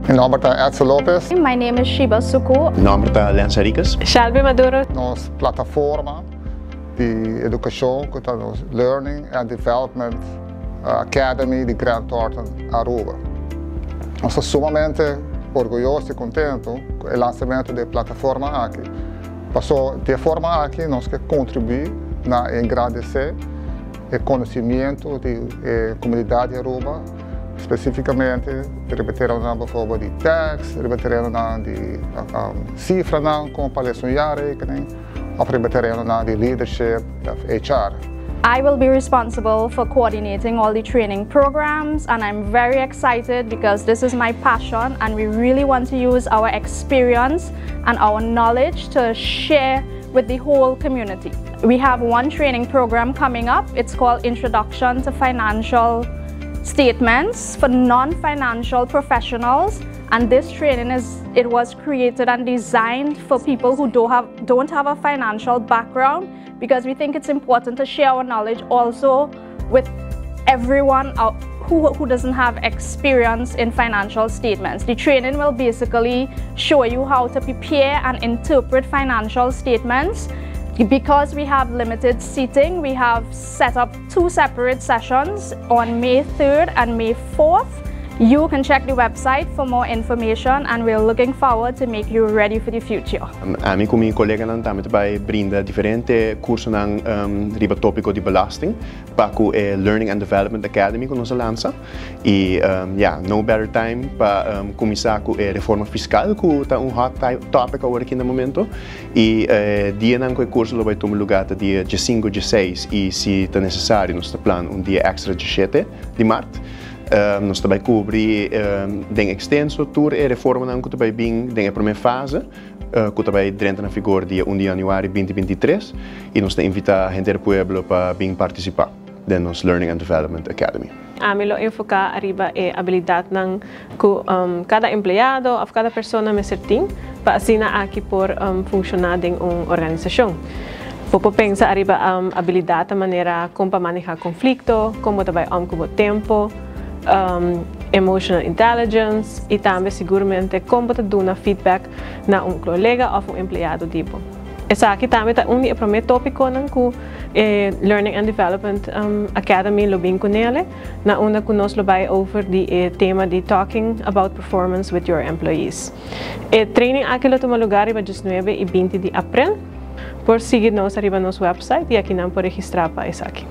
Mi nomber ta Edsel Lopez. My name is Shiba Suku. Mi nomber ta Lance Henriquez. Shelby Maduro. Nos plataforma di educacion cu ta nos Learning and Development Academy di Grant Thornton Aruba. Nos ta sumamente orguyoso y contento cu e lansamento di e plataforma aki. Paso di e forma aki nos ke contribui na engrandece e conocimiento di e comunidad di Aruba, specificamente riba terenonan bijvoorbeeld di tax, riba terenonan di cifranan como pa lesa un jaarrekening of riba terenonan di leadership of HR. I will be responsible for coordinating all the training programs, and I'm very excited because this is my passion and we really want to use our experience and our knowledge to share with the whole community. We have one training program coming up. It's called Introduction to Financial Statements for Non-Financial Professionals, and this training is it was created and designed for people who don't have a financial background, because we think it's important to share our knowledge also with everyone out who doesn't have experience in financial statements. The training will basically show you how to prepare and interpret financial statements. Because we have limited seating, we have set up two separate sessions on May 3rd and May 4th. You can check the website for more information, and we're looking forward to make you ready for the future. Ami cu mi coleganan tambe ta bay brinda diferente cursonan riba topico di belasting pa cu e Learning and Development Academy cu nos a lansa. Y yeah, no better time pa cuminsa cu e reforma fiscal, cu ta un hot topic awor aki na momento. Y dianan cu e curso lo bay tuma lugar ta dia 5, 6 y, si ta necesario, nos ta plan un dia extra, 7 di maart. Nos ta bay cubri den extenso tur e reformanan cu ta bay bin den e prome fase, cu ta bay drenta na vigor dia 1 di januari 2023, y nos ta invita henter e pueblo pa bin participa den nos Learning and Development Academy. Ami lo enfoca ariba e habilidadnan cu cada empleado of cada persona mester tin pa asina aki por funciona den un organisacion. Bo por pensa ariba habilidad manera con pa maneha conflicto, con ta bay om cu tempo, emotional intelligence y tambe siguramente con ta duna feedback na un colega of un empleado tipo. Esaki tambe ta un di e prome topiconan cu Learning and Development Academy lo bin cune, na unda cu nos lo bay over di tema di talking about performance with your employees. E training aki lo tuma lugar dia 19 y 20 di april. Por sigui nos ariba nos website y aki nan por registra pa esaki.